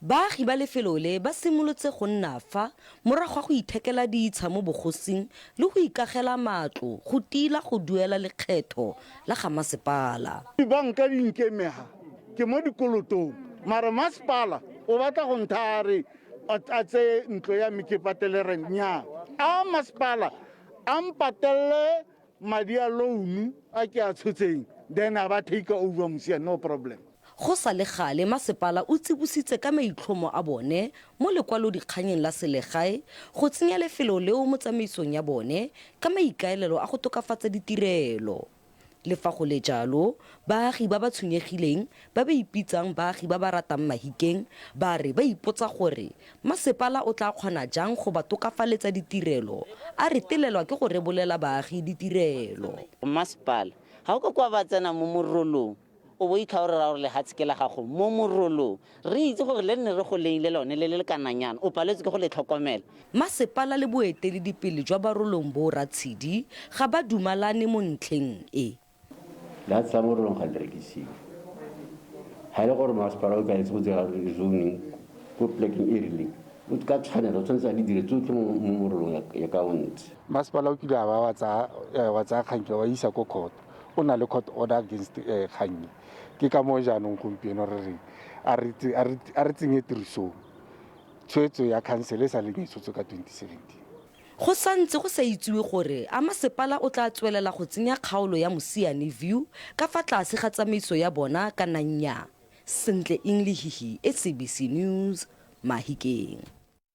Baagi ba lefelo le ba simolotse go nna fa morago ga go ithekela ditsha mo bogosing le go ikagela matlo go tila go duela lekgetho la ga masepala. Dibanka di nkemega, ke mo dikolotong mara masepala o batla go nthaya a re a tseye ntlo ya me ke patele rent. Nnyaa, a masepala a mpatelele madi a loan a ke a tshotseng then a ba take over Mosiane, no problem. Go sa le gale, masepala o tsibositse ka maitlhomo a bone mo lekwalodikganyeng la selegae go tsenya lefelo leo mo tsamaisong ya bone ka maikaelelo a go tokafatsa ditirelo. Le fa go le jalo, baagi ba ba tshwenyegileng ba ba ipitsang baagi ba ba ratang Mahikeng ba re ba ipotsa gore masepala o tla kgona jang go ba tokafaletsa ditirelo a retelelwa ke go rebolela baagi ditirelo. Masepala ga o ka kwa ba tsena mo morolong o bo itlha o re raya gore lehatshe ke la gago mo morolong. Re itse gore le nne re go leile lone le le lekananyana, o paletswe ke go le tlhokomela. Masepala le boeteledipele jwa Barolong boo Ratshidi ga ba dumalane mo ntlheng e. Lehatshe la Morolong ga le rekisiwe. Ga e le gore masepala o ikaeletse go dira zoning ko plekeng e rileng, o ka tshwanelo o tshwanetse a di dire tsotlhe mo Morolong ya ka o ntse. Masepala o kile a ba wa tsaya kgang e wa isa ko court. O na le court order against kgang e. Ke ka moo jaanong gompieno re reng a re tsenye tirisong tshwetso ya khansele e sa leng e tshotswe ka 2017. Go santse go sa itsiwe gore a masepala o tla tswelela go tsenya kgaolo ya Mosiane View ka fa tlase ga tsamaiso ya bona kana nnyaa. Sentle Inglehihi, SABC News, Mahikeng.